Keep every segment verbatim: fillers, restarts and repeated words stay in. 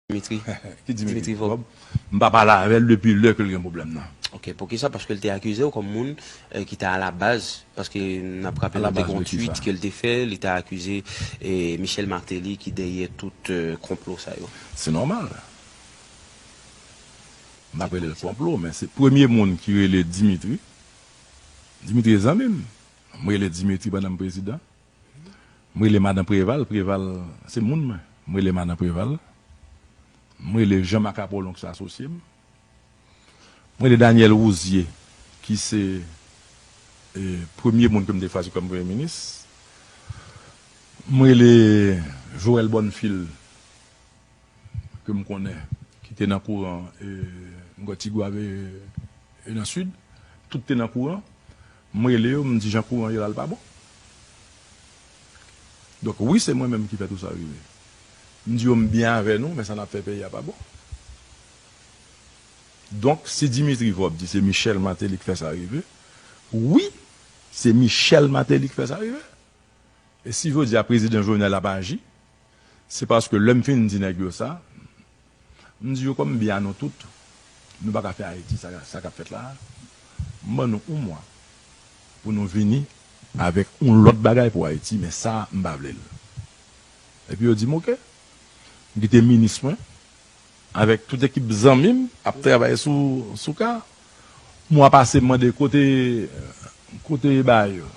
Dimitri. Ki Dimitri Dimitri Vorbe. Vorbe? M pa pale avè l depi lè ke l gen pwoblèm nan. Ok, poukisa? Paske l te akize w kòm moun eh, ki te alabaz, paske n ap raple nou te Alabaz gen yon de kisa? Tweet ke l te fè, li te akize eh, Michel Martelly ki dèyè tout eh, konplo sa yo. Se nòmal. M pa rele l konplo, men se premye moun ki rele Dimitri. Dimitri e zanmi m. M rele Dimitri pandan m prezidan. M rele madan Preval, Preval se moun mwen. M rele madan Preval. M rele Jean Marc Apollon ki se asosye m. M rele Daniel Rouzier ki se eh, premye moun ke m te chwazi kòm premye minis. M rele Joël Bonnefil ke m konnen ki te nan kouran eh, m kwè Tigwav e, e nan Sid. Tout te nan kouran. M rele yo, m di jan kouran ye la l pa bon. Donk wi, se mwen menm ki fè tout sa rive. M di yo m byen avè nou, men sa n ap fè peyi a pa bon. Donk si Dimitri Vorbe di se Michel Martelly ki fè sa rive, wi, se Michel Martelly ki fè sa rive. E si jodi a prezidan Jovenel ap aji, se paske lè m fin di nèg yo sa, m di yo kòm m byen a nou tout, nou pa ka fè Ayiti sa, sa k ap fèt la. M ban nou yon mwa pou nou vini avèk yon lòt bagay pou Ayiti, men sa m pa vle l. Epi yo di m oke. M kite minis mwen avèk tout ekip zanmi m ap travay sou, sou ka. Mwa pase m mande kote, kote bagay yo.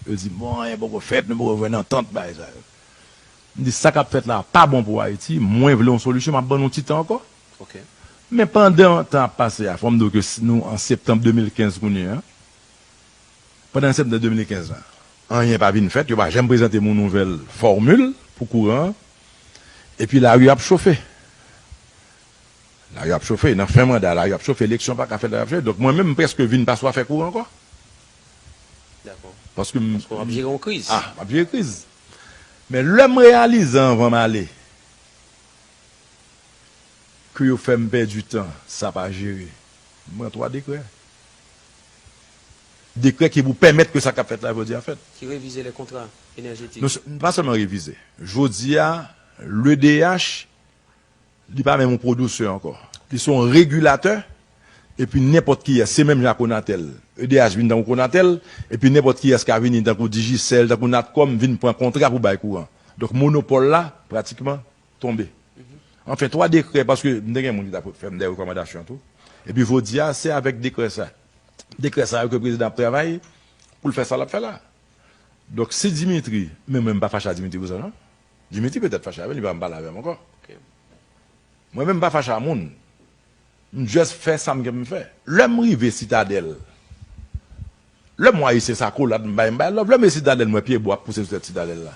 Yo di m bon, anyen poko fèt, nou poko jwenn antant bagay sa yo. M di sa k ap fèt la pa bon pou Ayiti, mwen vle yon solisyon, m ap ban nou ti tan ankò. Ok. Men pandan tan ap pase a, fò m di w ke s- nou an septanm de mil kenz kounye a. Pandan septanm de mil kenz la, anyen pa vin fèt, yo pa janm prezante m yon nouvèl fòmil pou kouran an. Epi lari ap chofe. Lari ap chofe, nan fen manda, lari ap chofe, eleksyon pa ka fèt, lari ap chofe. Donk mwen menm, m prèske vin pa sou afè kouran ankò. Dakò. Paske m Paske w ap jere yon kriz. Ah, m ap jere kriz. Men lè m reyalize anvan m ale ke yo fè m pèdi tan, sa pa jere. M pran twa dekrè. Dekrè ki pou pèmèt ke sa k ap fèt la jodi a fèt. Ki revize lè kontra enèjetik. Nou, pa sèlman revize. Jodi a, l'E D H, li pa menm yon pwodisè ankò. Li se yon regilatè, epi nenpòt kiyès, se menm jan ak Conatel. E D H vin tankou Conatel, epi nenpòt kiyès ka vini tankou Digicel, tankou Natcom, vin pran kontra pou bay kouran. Donk monopòl la, pratikman, tonbe. Anfen, twa dekrè, paske m te gen moun ki ta fè m de rekòmandasyon tou. Epi jodi a, se avèk dekrè sa. Dekrè sa yo ke prezidan ap travay pou l fè sa l ap fè la. Donk, si Dimitri, men mwen m pa fache a Dimitri pou sa, non. Dimitri petèt fache avè m, li pa m pale avè m ankò. Ok. Mwen menm m pa fache a moun. M just fè sa m gen pou m fè. Lè m rive Sitadèl, lè m wè Ayisyen sa kolad m bay, m bay love. Lè m rive Sitadèl, m wè pyebwa ap pouse sou tèt Sitadèl la.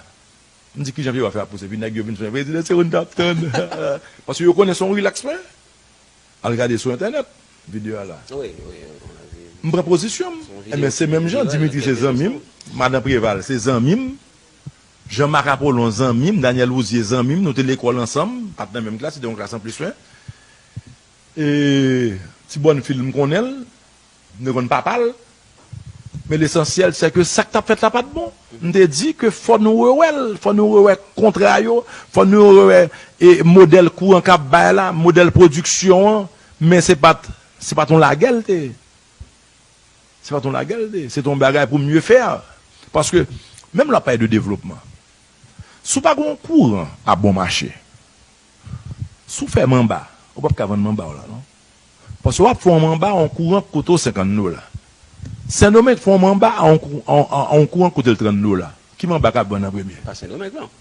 M di kijan pyebwa fè ap pouse, epi nèg yo vin sou mwen, prezidan se ou n t ap tann. Paske yo konnen se yon relax mwen. Al gade sou entènèt, videyo a la. Wi, wi, wi, on a vu. M pran pozisyon m. Ebyen, se menm jan, Dimitri se zanmi m, madan Preval se zanmi m, Jean Marc Apollon zanmi m, Daniel Rouzier zanmi m, nou te lekòl ansanm, pa t nan menm klas, se te yon klas an plis mwen. E Ti Bonnefil m konnen l, m te konn papa l. Men lesansyèl se ke sa k t ap fèt la pa t bon. M te di ke fò nou rewè l, fò nou rewè kontra yo, fò nou rewè e modèl kouran k ap bay la, modèl pwodiksyon an, men se pa t se pa t yon lagè l te ye. Se pa t yon lagè l te ye, se t yon bagay pou mye fè. Paske menm lè w ap pale de devlopman, si w pa gen yon kouran a bon mache, si w fè manba, ou p ap ka vann manba w la non. Paske w ap fè yon manba a yon kouran k koute w senkant dola. Sendomeng fè yon manba a yon kou- a- a- a yon kouran k koute l trant dola. Ki manba k ap vann an premye? Pa Sendomeng non.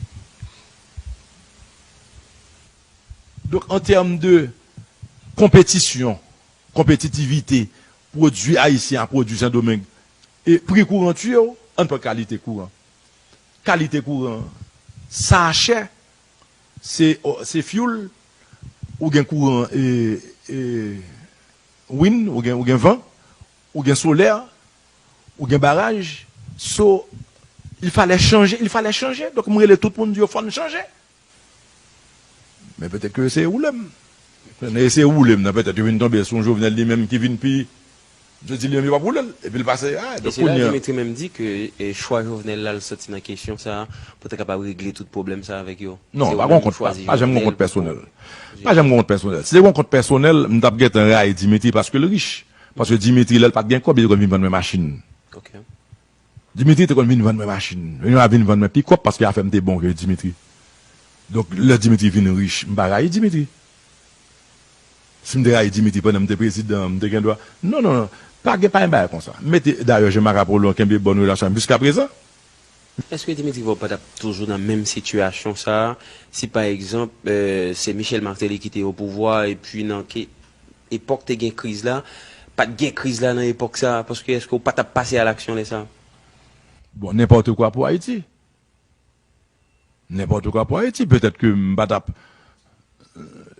Donk an tèm de konpetisyon, konpetitivite, pwodui ayisyen a pwodui Sendomeng, e pri kouran tiye w, ann pran kalite kouran. Kalite kouran, sa chè, se se fyoul, ou gen kouran e, e, win, ou gen, ou gen van, ou gen solè, ou gen baraj. So, il fallait changer, il fallait changer. Donk, m rele tout moun di yo fò n chanje. Men petèt ke yo eseye woule m. Lè yo eseye woule m nan, petèt yo vin tonbe sou yon Jovenel li menm ki vin pi Misye di li menm yo p ap woule l. Epi l pase, a, donk kounye a. Dimitri menm di ke, e, chwa Jovenel la, l soti nan kesyon sa a, pou te kapab regle tout pwoblèm sa a avèk yo. Non, pa gen kont, pa janm gen kont pèsonèl. Pa janm gen kont pèsonèl. Si te gen kont pèsonèl, m t ap gentan rayi Dimitri paske l rich. Paske Dimitri, lè l pa t gen kòb, li te konn vin vann mwen machin. Dimitri te konn vin vann mwen machin. Li vin vann mwen pikòp paske afè m te bon ke Dimitri. Donk, lè Dimitri vin rich, m pa rayi Dimitri. Si m te rayi Dimitri pandan m te prezidan, m te gen dwa. Non, non, non. Pa gen, pa gen bagay konsa. M mete, dayè, Jean Marc Apollon kenbe bòn relasyon avè m jiskaprezan. Èske Dimitri Vorbe pa t ap toujou nan menm sitiyasyon sa a, si pa egzanp, e, se Michel Martelly ki te o pouvwa, epi nan ke, epòk te gen kriz la, pa t gen kriz la nan epòk sa a, paske èske w pa t ap pase a laksyon lè sa a? Bon, nenpòt kwa pou Ayiti. Nenpòt kwa pou Ayiti. Petèt ke m pa t ap,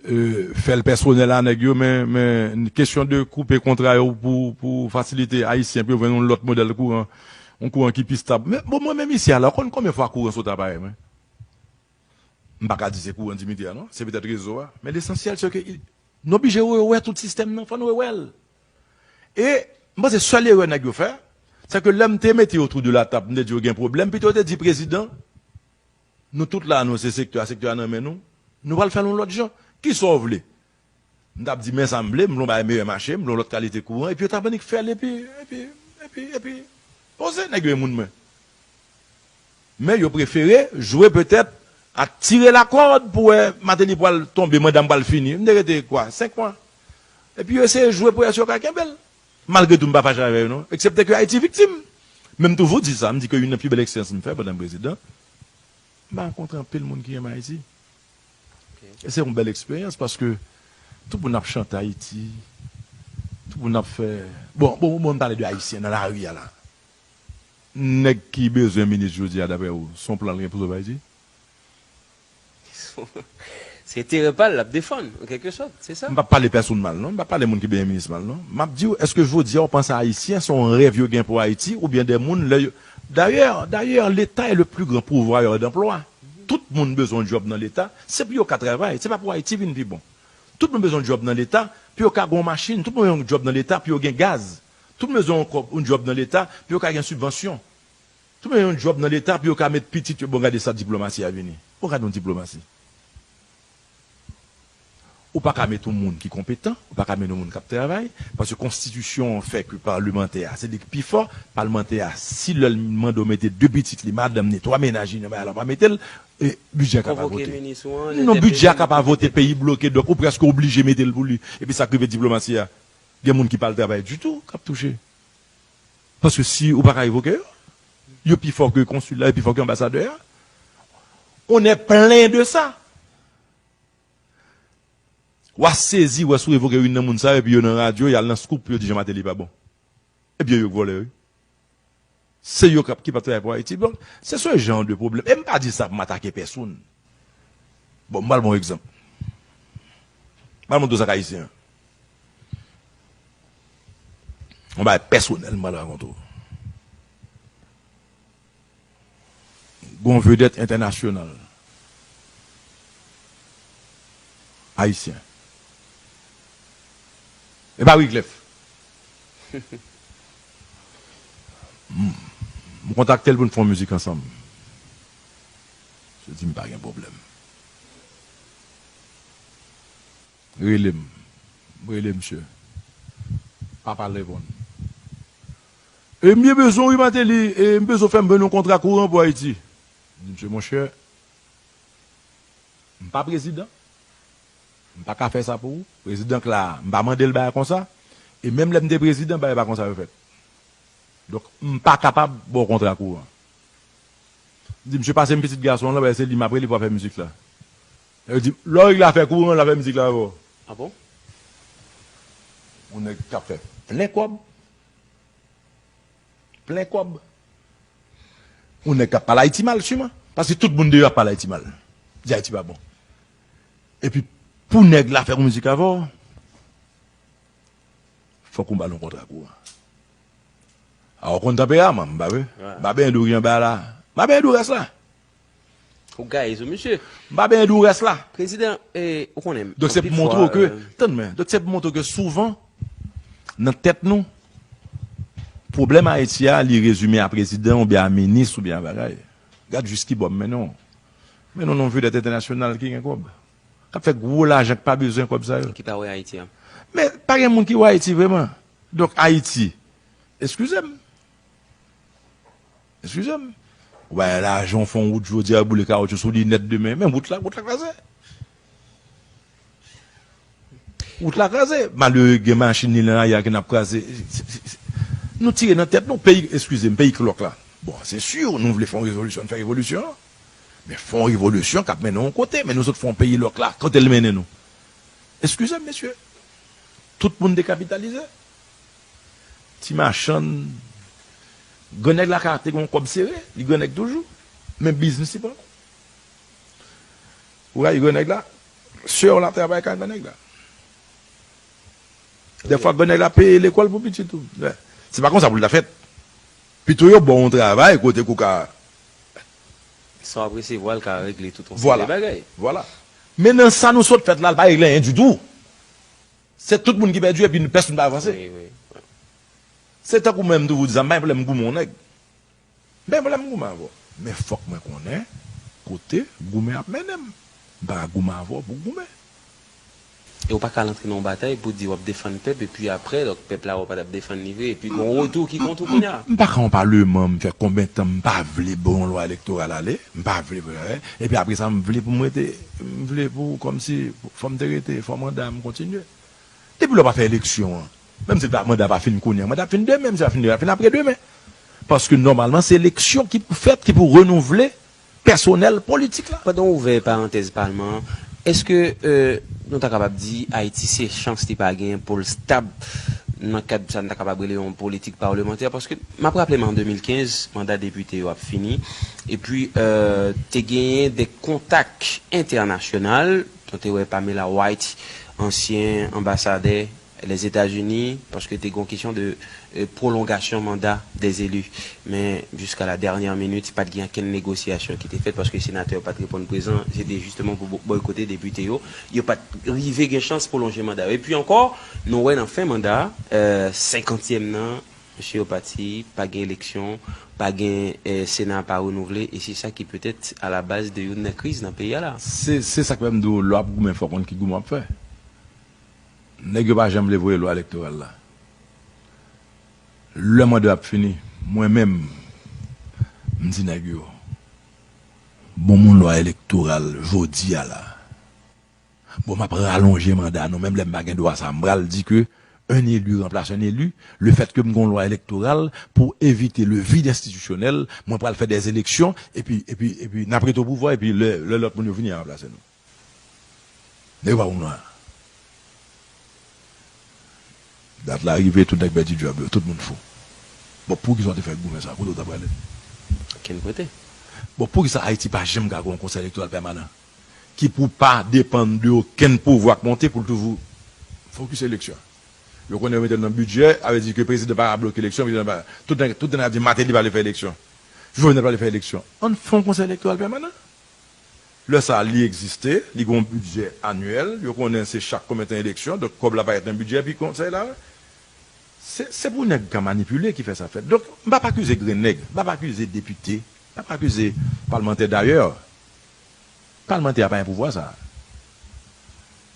e, fè l pèsonèl a nèg yo, men, men kesyon de koupe kontra yo pou, pou fasilite Ayisyen pou yo jwenn yon lòt modèl kouran, yon kouran ki pi stab. Men, bon, mwen menm isi a la, ou konn konbyen fwa kouran sot aparèy mwen? M pa ka di se kouran Dimitri a, non. Se petèt rezo a. Men lesansyèl, se ke i-, nou oblije rewè tout sistèm nan, fò nou rewè l. E m panse sèl erè nèg yo fè, se ke lè m te mete yo autour de la table, m te di yo gen pwoblèm, pito yo te di prezidan, nou tout la, nou se sektè a, sektè a nan men nou, nou pral fè l yon lòt jan. Kisa w vle? M t ap di, men sa m vle, m vle yon bagay meyè mache, m vle yon lòt kalite kouran, epi yo t ap annik fè l, epi, epi, epi, epi, poze nèg yo e moun mwen. Men yo prefere jwe petèt ak tire lakòd pou wè Martelly pral tonbe, manda m pral fini. M te rete kwa, senk mwa. Epi yo eseye jwe pou wè si yo ka kenbe l. Malgre tou, m pa fache avè yo non, eksepte ke Ayiti viktim. Men m toujou di sa, m di ke youn nan pi bèl eksperyans m fè pandan m prezidan, m rankontre anpil moun ki renmen Ayiti. E se yon bèl eksperyans paske tout moun ap chante Ayiti, tout moun ap fè, bon, bon, bon, m pale de Ayisyen nan lari a la. Nèg ki bezwen minis jodi a, daprè ou, se yon plan l gen pou sove Ayiti? Se enterè pa l l ap defann, an kèlke sòt, se sa? M p ap pale pèsonn mal, non. M p ap pale moun ki bezwen minis mal, non. M ap di w, èske jodi a w panse Ayisyen se yon rèv yo gen pou Ayiti, oubyen de moun lè yo, dayè, dayè, Leta est le plus grand pourvoyeur d'emploi. Tout moun bezwen yon djòb nan Leta, se pou yo ka travay, se pa pou Ayiti vin pi bon. Tout moun bezwen yon djòb nan Leta pou yo ka gen yon machin, tout moun bezwen yon djòb nan Leta pou yo gen gaz. Tout moun bezwen yon kòb, yon djòb nan Leta pou yo ka gen sibvansyon. Tout moun bezwen yon djòb nan Leta pou yo ka met pitit yo. Bon, gade sa diplomasi a vini. Bon, gade yon diplomasi. Ou pa ka met yon moun ki konpetan, ou pa ka met yon moun k ap travay, paske konstitisyon an fè ke palmantè a, se li ki pi fò, palmantè a, si lè l mande w mete de pitit li, madanm ni, twa mennaj li nan bagay la, ou pa mete l, e bidjè a ka pa vote. Non, bidjè a ka pa vote, peyi bloke, donk ou prèske oblije mete l pou li. Epi sa k rive diplomasi a, gen moun ki pa al travay ditou k ap touche. Paske si ou pa ka revoke yo, yo pi fò ke konsil la, yo pi fò ke anbasadè a. On est plein de ça. W a sezi wè si w revoke youn nan moun sa yo, epi yo nan radyo, y al nan Scoop, yo di Jean Martelly pa bon. Ebyen, yo k vòlè, wi. Se yo k ap, ki p ap travay pou Ayiti. Donk, se ce genre de pwoblèm. E m pa di sa pou m atake pèsonn. Bon, m pral ba w egzanp. M pral montre w sa k ayisyen an. Yon bagay pèsonèl m pral rakonte w. Gon vedèt entènasyonal ayisyen. E pa Wyclef. M, m kontakte l pou n fè yon mizik ansanm. Misye di m pa gen pwoblèm. Rele m. M rele misye. Pa pale reponn. E m byen bezwen w wi Martelly, e m bezwen w fè m jwenn yon kontra kouran pou Ayiti. M di misye, monchè, m pa prezidan. M pa ka fè sa pou ou. Prezidan k la a, m pa mande l bagay konsa. E menm lè m te prezidan, bagay pa konsa yo fèt. Donk, m pa kapab ba w kontra kouran. M di, misye pase m pitit gason an lan, bagay se li m ap rele pou afè mizik la. Yo di, lè w regle afè kouran, l ap fè mizik la avè w. A bon? Yon nèg k ap fè plen kòb. Plen kòb. Yon nèg k ap pale Ayiti mal, siman. Paske tout moun deyò ap pale Ayiti mal. Di Ayiti pa bon. Epi, pou nèg la fè yon mizik avè w, fòk ou ba l yon kontra kouran. A, ou konn tanperaman m, m pa vre? M pa benyen dou ki anba la. M pa benyen dou rès la. Ou gaye sou misye. M pa benyen dou rès la. Prezidan, e, ou konnen, donk, se pou montre w ke, tann mwen, donk, se pou montre w ke souvan, nan tèt nou, Pwoblèm Ayiti a, li rezime a prezidan oubyen a minis oubyen a bagay. Gad jis ki bò m mennen w. Mennen w nan yon vedèt entènasyonal ki gen kòb. K ap fè gwo lajan, k pa bezwen kòb sa yo. Ki pa wè Ayiti a. Men pa gen moun ki wè Ayiti vrèman. Donk Ayiti, eskize m. Eskize m. Ou bay lajan, w fè yon wout jodi a, boule kawotchou sou li nèt demen. Men wout la, wout la kraze. Wout la kraze. Malere gen machin li nan lari a ki n ap kraze. Nou tire nan tèt nou. Peyi, eskize m, peyi k lòk la. Bon, se si, nou vle fè yon rezolisyon, n fè revolisyon an. Men fè yon revolisyon k ap mennen yon kote. Men nou sot fè yon peyi lòk la. Kote l mennen nou? Eskize m, mesye. Tout moun dekapitalize. Ti machann. Grannèg la ka te gen yon kòb sere. Li grannèg toujou. Men biznis li pa bon. Ou rayi grannèg la, sè w la travay kay grannèg la. Dèfwa, grannèg la peye lekòl pou pitit ou. Se pa konsa pou l ta fèt. Pito yo ba w yon travay kote ke w ka. Sa w ap resevwa l ka regle tout yon seri de bagay. Vwala. Men nan sa nou sot fèt la, l pa regle anyen ditou. Se tout moun ki pèdi epi pèsonn pa avanse. Wi, wi. Se tankou mwen, m toujou di sa, m pa gen pwoblèm goumen yon nèg. M pa gen pwoblèm goumen avè w. Men fòk mwen konnen kote goumen ap mennen m. M pa ka goumen avè w pou goumen. E w pa ka al antre nan yon batay pou di w ap defann pèp, epi apre, donk, pèp la wè w pa t ap defann li vre, epi gon retou ki kont ou kounye a. M pa ka yon palman, m fè konbyen tan m pa vle bon lwa elektoral ale, m pa vle, epi apre sa, m vle pou m rete, m vle pou, kòmsi, fò m te rete, fò manda m kontinye. Depi lè w pa fè eleksyon an, menm si manda pa fin kounye a, manda ap fin demen, menm si l pa fin demen, l ap fin apre demen. Paske nòmalman, se eleksyon ki pou fèt, ki pou renouvle pèsonèl politik la. Pandan w ouvè parantèz palman an, èske, euh, nou ta kapab di Ayiti se chans li pa genyen pou l stab nan kad sa n ta kapab rele yon politik palmantè? Paske m ap raple m an de mil kenz, manda depite yo ap fini, epi, euh, te genyen de kontak entènasyonal, nou te wè Pamela White, ansyen anbasadè Lèzetazini, paske te gen yon kesyon de, euh, pwolongasyon manda dèzeli. Men, jiska la dènyè minit, pa t gen okenn negosyasyon ki te fèt, paske senatè yo pa t reponn prezan, se te jisteman pou bo-, bòykote depite yo. Yo pa t rive gen chans pwolonje manda yo. Epi ankò, nou wè nan fen manda, euh, senkantyèm nan, mesye yo pati, pa gen eleksyon, pa gen, eh, Sena pa renouvle, e se sa ki petèt alabaz de youn nan kriz nan peyi a la. Se, se sa k fè m di w, lè w ap goumen, fò w konn ki goumen w ap fè. Nèg yo pa janm vle voye lwa elektoral la. Lè manda ap fini, mwen menm, m di nèg yo, bon, m yon lwa elektoral jodi a la. Bon, m ap ralonje manda nou, menm lè m pa gen dwa sa, m pral di ke un élu remplace un élu, le fait que m gen yon lwa elektoral pou evite le vide institutionnel, mwen pral fè des élections, epi, epi, epi n ap rete o pouvwa, epi lè, lè lòt moun yo vini, y a ranplase nou. Nèg yo pa pou m lwa. Dat la rive, tout nèg pèdi djòb yo, tout moun fou. Bon, poukisa w te fè goumen sa? Kote w ta prale? Okenn kote. Bon, poukisa Ayiti pa janm ka gen yon konsèy elektoral pèmanan ki pou pa depann de okenn pouvwa k monte, pou l toujou fokis eleksyon? Yo konnen yo mete l nan bidjè, sa vle di ke prezidan pa ka bloke eleksyon, prezidan pa, tout nèg, tout nèg ap di Martelly pa vle fè eleksyon. Jovenel pa vle fè eleksyon. Ann fè yon konsèy elektoral pèmanan. Lè sa a, li egziste, li gen yon bidjè anyèl, yo konnen se chak konbyen tan eleksyon, donk kòb la parèt nan bidjè, epi konsèy la, se, se pou nèg ka manipile ki fè sa fèt. Donk, m p ap akize grenn nèg, m p ap akize depite, m p ap akize palmantè dayè. Palmantè a pa gen pouvwa sa a.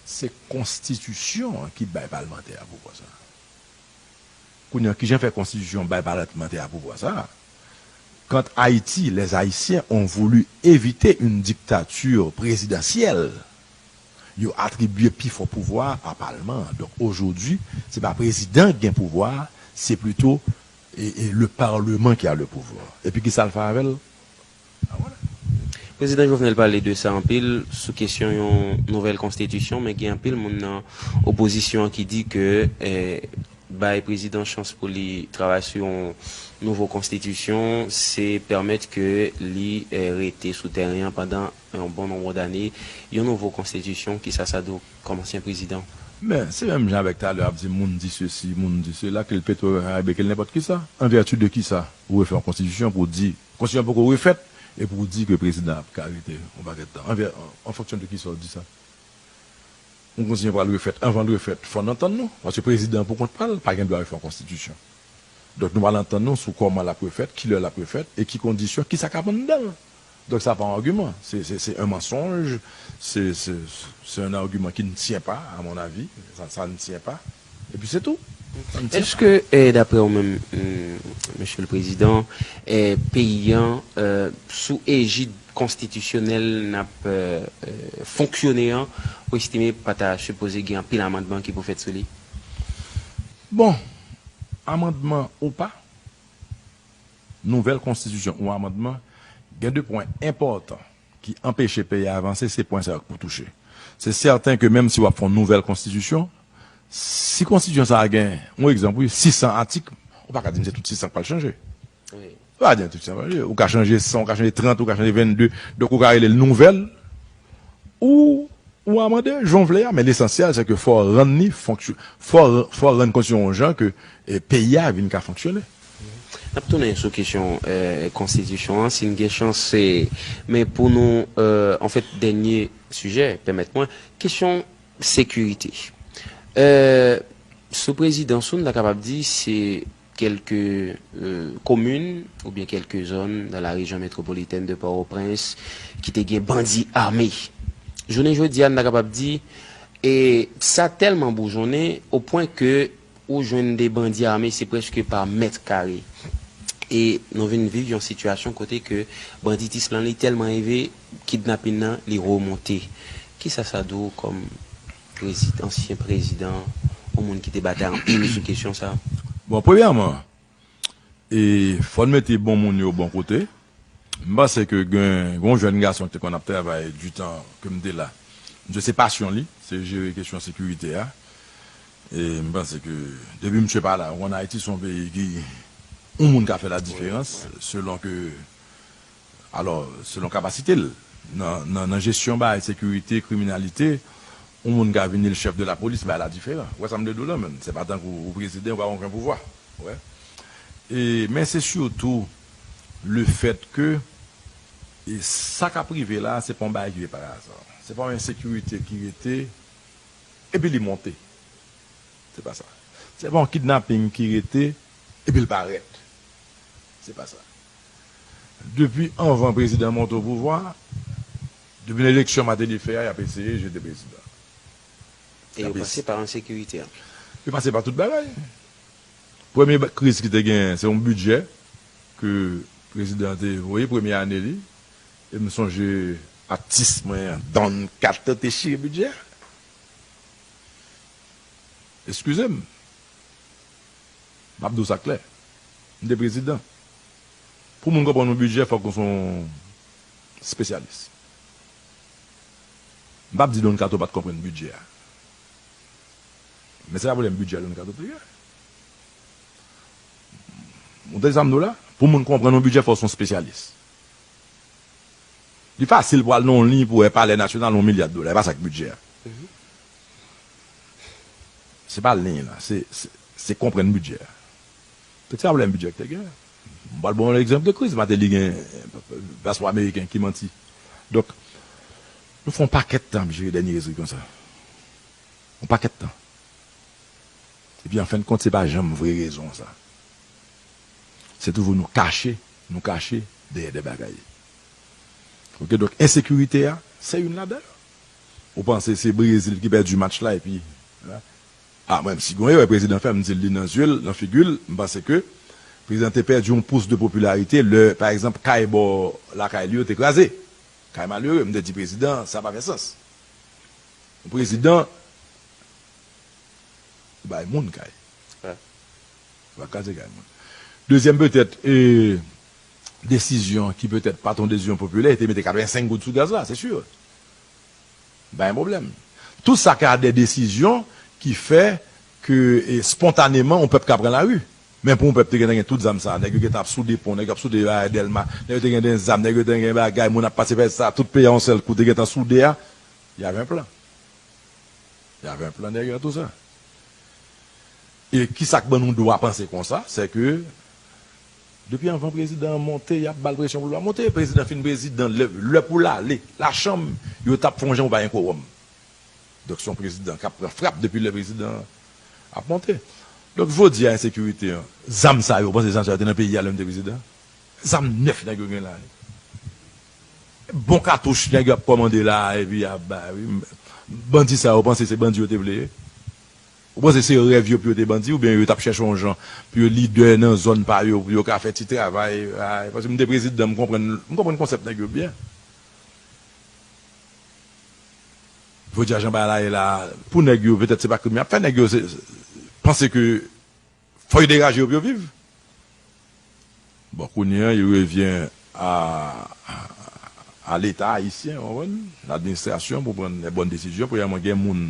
Se konstitisyon an ki bay palmantè a pouvwa sa a. Kounye a, kijan fè konstitisyon bay palmantè a pouvwa sa a? Quand Haïti, les Haïtiens ont voulu éviter une dictature présidentielle, yo atribye pi fò pouvwa a palman an. Donk, ojodi, se pa prezidan ki gen pouvwa a, se plito, e, e, le parlement qui a le pouvoir. Epi kisa l fè avè l? Prezidan Jovenel pale de sa anpil sou kesyon yon nouvèl konstitisyon, men gen anpil moun nan opozisyon an ki di ke, eh, bay prezidan chans pou li travay sou yon nouvo konstitisyon, se pèmèt ke li, eh, rete sou tèren an pandan yon bon nonb dane. Yon nouvo konstitisyon, kisa sa di w kòm ansyen prezidan? Men, se menm jan avèk talè ap di moun di sesi, moun di sela, ke l Petro Karibe, ke l nenpòt kisa. An vèti de kisa ou refè yon konstitisyon pou di, konstitisyon poko refèt, e pou di ke prezidan ap ka rete yon pakèt tan? An vè-, an, an fonksyon de kisa w di sa? Yon konstitisyon pral refèt, anvan l refèt, fò n antann nou, paske prezidan pou kont pa l pa gen dwa refè yon konstitisyon. Donk, nou pral antann nou sou kòman l ap refèt, kilè l ap refèt, e ki kondisyon, kisa k ap anndan l. Donk, sa pa yon agiman. Se, se, se un mensonge, se, se, se un argument qui ne tient pas, à mon avis. Ça, ça ne tient pas. Epi se tou. Sa n tyen. Èske, eh, daprè ou menm, mm, Mesye le Prezidan, eh, peyi an, eh, sou ejid konstitisyonèl n ap, eh, eh, fonksyone an, ou estime pa ta sipoze gen anpil amandman ki pou fèt sou li? Bon, amandman ou pa, nouvèl konstitisyon ou amandman, gen de pwen enpòtan ki anpeche peyi a avanse, se pwen sa yo k pou touche. Se sèten ke menm si w ap fè yon nouvèl konstitisyon, si konstitisyon sa a gen, yon egzanp, wi, sis san atik, ou pa ka di m se tout sis san k pral chanje. Wi. Ou pa ka di m tout sis san k pral chanje. Ou ka chanje san, ou ka chanje trant, ou ka chanje vennde. Donk, ou ka rele l nouvèl, ou, ou amande, jan w vle a, men lesansyèl, se ke fò w rann li fonksyon-, fò, fò w rann konstitisyon yon jan ke, e, peyi a vin ka fonksyone. N ap tounen sou kesyon, eh, konstitisyon an, si n gen chans, se, men pou nou, eh, anfèt, dènye sijè, pèmèt mwen, kesyon sekirite. Eh, sou prezidans ou, n ta kapab di se kèlke, eh, komin oubyen kèlke zòn dans la région métropolitaine de Port-au-Prince ki te gen bandi ame. Jounen jodi a, n ta kapab di, e sa tèlman boujonnen, o pwen ke ou jwenn de bandi ame, se prèske pa mèt kare. E nou vin viv yon sitiyasyon kote ke banditis lan li tèlman elve, kidnapin nan li remonte. Kisa sa di w kòm prezi-, ansyen prezidan, yon moun ki te batay anpil sou kesyon sa? Bon, premyèman, e fò n mete bon moun yo bon kote. M panse ke gen, gen yon jèn gason ki te konn ap travay di tan ke m te la. Misye se pasyon li, se jere kesyon sekirite a. E m panse ke depi misye pa la, ou konn Ayiti se yon peyi ki, yon moun ka fè la diferans, selon ke, alò, selon kapasite l. Nan, nan, nan jesyon bagay sekirite, kriminalite, yon moun ka vini l chèf de lapolis, bagay la diferan. Ou wè sa m vle di w la, menm? Se pa tankou ou prezidan, ou pa gen okenn pouvwa. Ou wè? E, men se sitou le fèt ke, e sa k ap rive la, se pa yon bagay ki vin pa aza. Se pa yon ensekirite ki rete, epi li monte. Se pa sa. Se pa yon kidnaping ki rete, epi l parèt. Se pa sa. Depi anvan prezidan monte o pouvwa, depi eleksyon Martelly fè a, y ap eseye jete prezidan. E yo pase pa ensekirite a. Yo pase pa tout bagay. Premye ba-, kriz ki te genyen, se yon bidjè ke prezidan te voye, premye ane li. E m sonje atis mwen an, Don Kato, te chire bidjè a. Eskize m. M ap di w sa klè. M te prezidan. Pou moun konprann yon bidjè, fòk ou se yon espesyalis. M p ap di Don Kato pa t konprann bidjè a. Men se pa pwoblèm bidjè Don Kato te gen. Ou tande sa m di w la? Pou moun konprann yon bidjè, fò w se yon espesyalis. Li fasil pou al nan yon liy pou wè Palè Nasyonal, yon milya dola. E pa sa k bidjè a. Se pa liy la, se, se, se konprann bidjè a. Donk, se pa pwoblèm bidjè ki te gen. M pral ba w yon egzanp de kriz. Martelly gen paspò ameriken ki manti. Donk, nou fè yon pakèt tan ap jere dènye rezil konsa. Yon pakèt tan. Epi, an fen de kont, se pa janm vre rezon sa. Se toujou nou kache, nou kache dèyè de bagay. Oke, donk, ensekirite a, se youn ladan yo. Ou panse se Brezil ki pèdi match la, epi, a, mwen, si gon erè prezidan fè, m di l li nan zye l, nan figi l, m panse ke prezidan te pèdi yon pous de popilarite lè, pa egzanp, kay bò lakay li yo te kraze. Kay malere, m te di prezidan, sa pa fè sans. Yon prezidan, ou bay moun kay. Wi. Ou pa kraze kay moun. Dezyèm, petèt, e, desizyon ki petèt pa t yon desizyon popilè, e te mete katrevensenk goud sou gaz la, se si. Pa gen pwoblèm. Tout sa ka de desizyon ki fè ke, e, spontaneman, yon pèp ka pran lari. Men pou yon pèp te gentan gen tout zam sa, nèg yo gentan ap soude pon, nèg yo ap soude, a, Dèlma, nèg yo te gen de zam, nèg yo te gen bagay, moun ap pase fè sa, tout peyi a yon sèl kou te gentan soude a, y avait un plan. Y avait un plan derrière tout ça. E kisa k ban nou dwa panse konsa? Se ke depi anvan prezidan an monte, y ap ba l presyon pou l pa monte. Prezidan fin prezidan, lè, lè pou l ale, lachanm, yo t ap fè yon jan pou pa gen kowòm. Donk, se yon prezidan k ap pran frap depi lè prezidan ap monte. Donk, jodi a, ensekirite an, zam sa yo, ou panse zam sa yo te nan peyi a lè m te prezidan? Zam nèf nèg yo gen la. Bon katouch nèg yo ap kòmande la, epi y ap bay, wi. Bandi sa yo, ou panse se bandi yo te vle ye? Ou panse se rèv yo pou yo te bandi, oubyen yo t ap chèche yon jan pou yo lidè nan zòn pa yo, pou yo ka fè ti travay? Ay, paske m te prezidan, m konprann, m konprann konsèp nèg yo byen. Jodi a, jan bagay la ye la, pou nèg yo, petèt se pa krim y ap fè, nèg yo se, se, panse ke fò yo degaje yo pou yo viv. Bon, kounye a, il revient à, à l'État haïtien, w konprann? L'administration pou pran les bonnes décisions. Premyèman, gen moun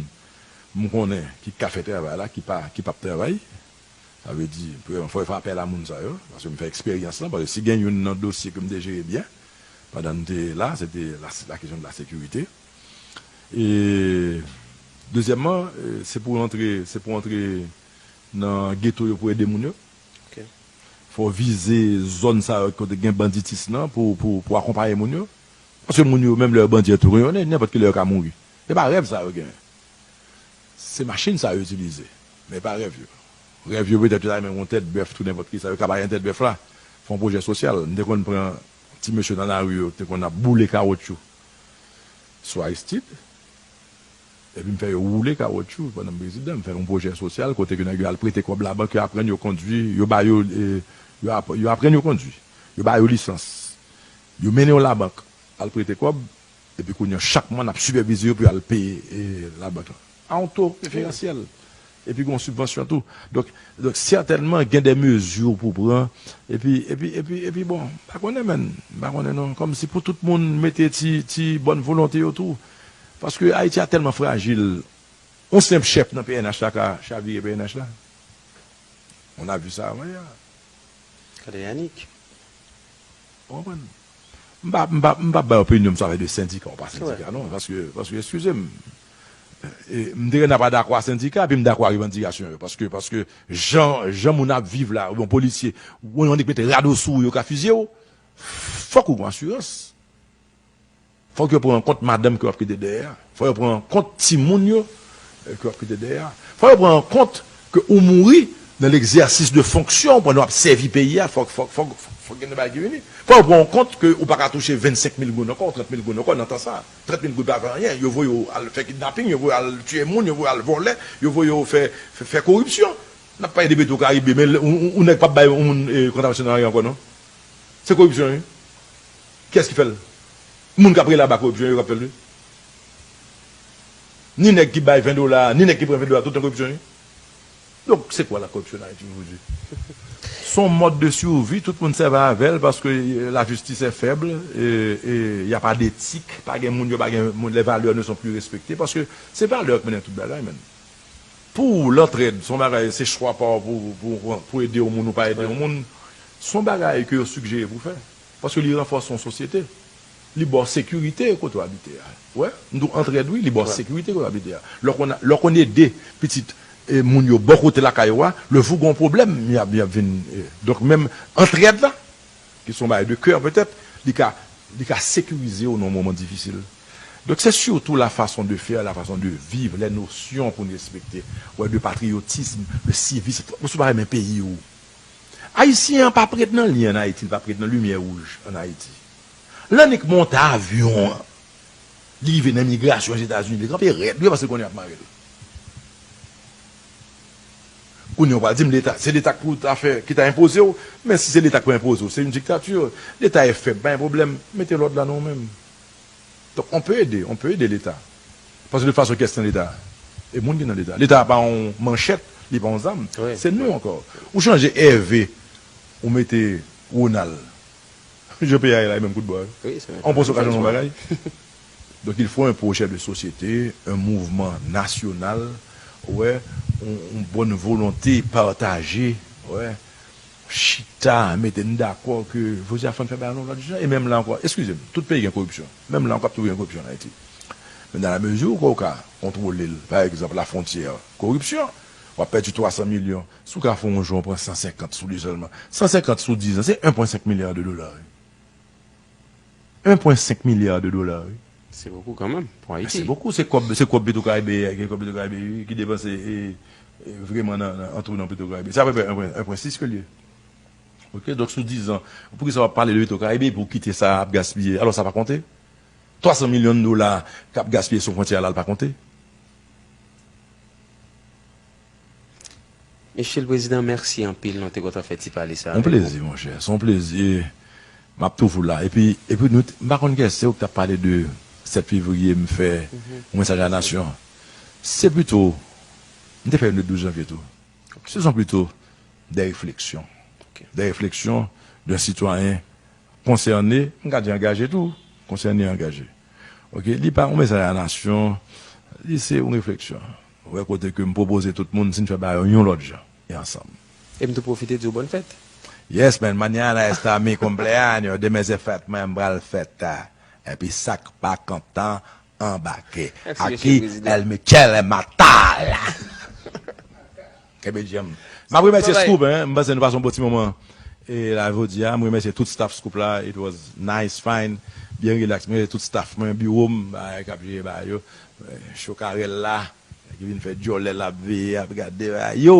m konnen ki ka fè travay la, ki pa, ki p ap travay. Sa vle di, premyèman, fò yo fè apèl a moun sa yo, paske m fè eksperyans lan, paske si gen youn nan dosye ke m te jere byen, pandan m te la, se te la, la kesyon de la sekirite. E, dezyèmman, e, se pou antre, se pou antre nan geto yo pou ede moun yo. Ok. Fò vize zòn sa yo kote gen banditis lan pou, pou, pou akonpaye moun yo. Paske moun yo, menm lè yo bandi an tou, yo konnen, nenpòt ki lè yo ka mouri. E pa rèv sa yo genyen. Se machin sa yo itilize. Men e pa rèv yo. Rèv yo petèt yo ta renmen yon tèt bèf, tou nenpòt ki sa. Yo ka bay yon tèt bèf la. Fè yon pwojè sosyal. M te konn pran ti mesye nan lari yo, te konn ap boule kawotchou sou Aristide. Epi m fè yo woule kawotchou pandan m prezidan. M fè yon pwojè sosyal kote ke nèg yo al prete kòb labank, yo aprann yo kondwi, yo ba yo, e, yo ap-, yo aprann yo kondwi. Yo ba yo lisans. Yo mennen yo labank, al prete kòb, epi kounye a, chak mwa, n ap sipèvize yo pou yo al peye, e, labank lan. A yon to preferansyèl. Epi gen yon sibvansyon tou. Donk, donk, sètènman, gen de mezi pou pran. Epi, epi, epi, epi, bon, m pa konnen, menn. M pa konnen, non. Kòmsi pou tout moun mete ti, ti bòn volonte yo tou. Paske Ayiti a tèlman frajil. Yon senp chèf nan P N H la ka chavire P N H la. On a vu ça avant-hier. Gade Yanick. Ou konprann? M pa, m pa, m pa bay opinyon m sou afè de sendika ou pa sendika, non. Paske, paske, eskize m, e, m te gen pa dakò a sendika, epi m dakò a revandikasyon yo. Paske, paske jan, jan moun ap viv la, yon polisye, yon nèg mete rado sou ou, yo ka fizye w. Fòk ou pran asirans. Fòk yo pran an kont madanm ke w ap kite dèyè a. Fòk yo pran an kont timoun yo, eh, ke w ap kite dèyè a. Fòk yo pran an kont ke ou mouri nan legzèsis de fonksyon w pandan w ap sèvi peyi a. Fòk, fòk, fòk, fòk gen de bagay ki vini. Fòk yo pran an kont ke ou pa ka touche vennsenk mil goud ankò, trant mil goud ankò nan tan sa a. Trant mil goud pa fè anyen. Yo voye w al fè kidnaping, yo voye w al tiye moun, yo voye w al vòlè, yo voye w fè, fè, fè koripsyon. N ap pale de Petwokaribe, men yon, yon, yon nèg p ap bay yon moun, eh, kontravansyon nan lari ankò, non. Se koripsyon, wi. Kiyès ki fè l? Moun k ap rele aba koripsyon yo k ap fè l, wi. Ni nèg ki bay ven dola, ni nèg ki pran ven dola, tout nan koripsyon, wi. Donk, c'est quoi la corruption en Haïti aujourd'hui? Se yon mòd de survie, tout moun sèvi avè l paske, euh, la justice est faible, e, e y a pas d'éthique, pa gen moun yo, pa gen moun, les valeurs ne sont plus respectées, paske se valè k mennen tout bagay, menn. Pou lantrèd, se yon bagay, se chwa pa w pou, pou, pou ede yon moun ou pa ede yon moun. Se yon bagay ke yo sigjere pou fè. Paske li ranfòse yon sosyete. Li ba w sekirite kote w abite a. Wè, m di w antrèd, wi, li ba w sekirite kote w abite a. Lè w konn, lè w konn ede pitit, e, moun yo bò kote lakay ou a, lè jou gen yon pwoblèm, y ap, y ap vin, e, donk, menm antrèd la, ki se yon bagay de kè petèt, li ka, li ka sekirize w nan yon moman difisil. Donk, se sitou la façon de faire, la façon de vivre, les notions pou n respekte, wè, de patriotisme, de civisme, ou si w pa renmen peyi w. Ayisyen an pa prèt nan lyen ann Ayiti, li pa prèt nan limyè wouj ann Ayiti. Lè nèg monte avyon an, li rive nan imigrasyon Ozetazini, li kanpe rèd, wi, paske l konnen y ap mare l. Kounye a, w pral di m, Leta, se Leta k pou ta fè, ki ta enpoze w, men si se Leta k pou enpoze w, se yon diktati. Leta e fèb, pa gen pwoblèm, mete lòd la nan ou menm. Donk, on peut aider, on peut aider Leta. Paske de tout fason, kiyès ki nan Leta? E moun ki nan Leta. Leta pa yon manchèt, li pa yon zam. Se nou ankò. Ou chanje Ève, ou mete Ronald. Jan peyi a ye la, e menm kout bò, wi. On pran sou ka chanje yon bagay. Donc, il faut un projet de société, un mouvement national, wè, yon, yon bòn volonte pataje, wè, chita, mete n dakò ke jodi a fò n fè bagay yon lòt jan. E menm la ankò, eskize m, tout peyi gen koripsyon. Menm la ankò, ap toujou gen koripsyon ann Ayiti. Men dans la mesure ke w ka kontwole l, pa egzanp, lafwontyè, koripsyon, w ap pèdi twa san milyon. Si w ka fè yon jou, w pran san senkant sou li sèlman. San senkant sou diz an, se en pwen senk milya de dola, wi. En pwen senk milya de dola, wi. Se bokou kanmenm pou Ayiti. Se bokou, se kòb, se kòb Petwokaribe, gen kòb Petwokaribe, wi, ki depanse, e, Vreman nan, nan, antre nan Petro Caribe. Se apeprè un pwen sis ke l ye. Ok, donk sou dizan, poukisa w ap pale de Petro Caribe pou w kite sa ap gaspiye? Alò, sa pa konte? Twasan milyon dola k ap gaspiye sou fwontyè a la, l pa konte? Mesye le Prezidan, mèsi anpil, nou te kontan fè ti pale sa avèk ou. Se yon plezi, monchè, se yon plezi. M ap toujou la. Epi, epi nou, m pa konn kè se ou ki t ap pale de sèt fevriye, m fè yon mesaj a nasyon. Se pito, m te fè youn le douz janvye tou. Se son pito de refleksyon. De refleksyon de sitwayen konsène, m ka di angaje tou, konsène e angaje. Ok, li pa yon mesaj a nasyon, li se yon refleksyon. Ou wè kote ke m pwopoze tout moun si n fè bagay yo yon lòt jan e ansanm. E m tou pwofite di w bòn fèt. Yes man, mañana está mi cumpleaños, demen se fèt mwen, m pral fèt. Epi sa k pa kontan anbake. Aquí el Michele Matal. Kenbe djanm. M ap remèsye Scoop, hein. M panse nou pase yon bon ti moman. E la jodi a, m remèsye tout staff Scoop la. It was nice, fine, byen relax. M remèsye tout staff mwen, biwo m, bagay k ap jere bagay yo. Chokarèl la, ki vin fè djòlè l ap veye, ap gade bagay yo.